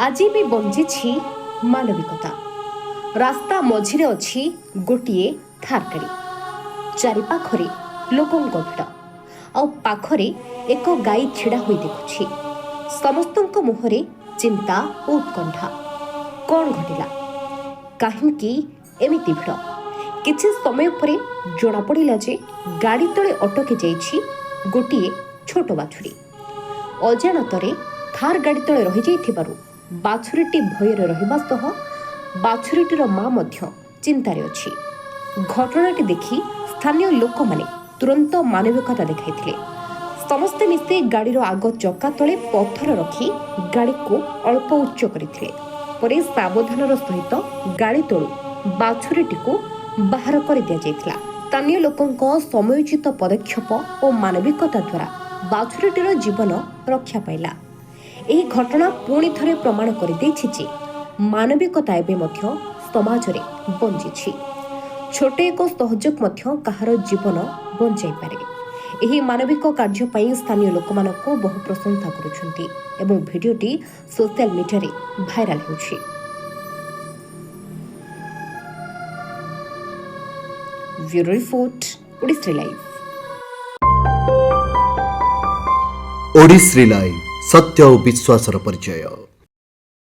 ଆଜି ବି ବଞ୍ଚିଛି ମାନବିକତା। ରାସ୍ତା ମଝିରେ ଅଛି ଗୋଟିଏ ଥାର୍ ଗାଡ଼ି, ଚାରିପାଖରେ ଲୋକଙ୍କ ଭିଡ଼ ଆଉ ପାଖରେ ଏକ ଗାଈ ଛିଡ଼ା ହୋଇ ଦେଖୁଛି। ସମସ୍ତଙ୍କ ମୁହଁରେ ଚିନ୍ତା ଓ ଉତ୍କଣ୍ଠା। କ'ଣ ଘଟିଲା? କାହିଁକି ଏମିତି ଭିଡ଼? କିଛି ସମୟ ପରେ ଜଣାପଡ଼ିଲା ଯେ ଗାଡ଼ି ତଳେ ଅଟକି ଯାଇଛି ଗୋଟିଏ ଛୋଟ ବାଛୁରୀ। ଅଜାଣତରେ ଥାର୍ ଗାଡ଼ି ତଳେ ରହିଯାଇଥିବାରୁ ବାଛୁରୀଟି ଭୟରେ ରହିବା ସହ ବାଛୁରୀଟିର ମା ମଧ୍ୟ ଚିନ୍ତାରେ ଅଛି। ଘଟଣାଟି ଦେଖି ସ୍ଥାନୀୟ ଲୋକମାନେ ତୁରନ୍ତ ମାନବିକତା ଦେଖାଇଥିଲେ। ସମସ୍ତେ ମିଶି ଗାଡ଼ିର ଆଗ ଚକା ତଳେ ପଥର ରଖି ଗାଡ଼ିକୁ ଅଳ୍ପ ଉଚ୍ଚ କରିଥିଲେ। ପରେ ସାବଧାନର ସହିତ ଗାଡ଼ି ତଳୁ ବାଛୁରୀଟିକୁ ବାହାର କରିଦିଆଯାଇଥିଲା। ସ୍ଥାନୀୟ ଲୋକଙ୍କ ସମୟୋଚିତ ପଦକ୍ଷେପ ଓ ମାନବିକତା ଦ୍ୱାରା ବାଛୁରୀଟିର ଜୀବନ ରକ୍ଷା ପାଇଲା। ଏହି ଘଟଣା ପୁଣି ଥରେ ପ୍ରମାଣ କରିଦେଇଛି ଯେ ମାନବିକତା ଏବେ ମଧ୍ୟ ସମାଜରେ ବଞ୍ଚିଛି। ଛୋଟ ଏକ ସହଯୋଗ ମଧ୍ୟ କାହାର ଜୀବନ ବଞ୍ଚାଇପାରେ। ଏହି ମାନବିକ କାର୍ଯ୍ୟ ପାଇଁ ସ୍ଥାନୀୟ ଲୋକମାନଙ୍କୁ ବହୁ ପ୍ରଶଂସା କରୁଛନ୍ତି ଏବଂ ଭିଡିଓଟି ସୋସିଆଲ ମିଡିଆରେ ଭାଇରାଲ ହେଉଛି। Bureau report, Odisha live. Odisha live, ସତ୍ୟ ଓ ବିଶ୍ୱାସର ପରିଚୟ।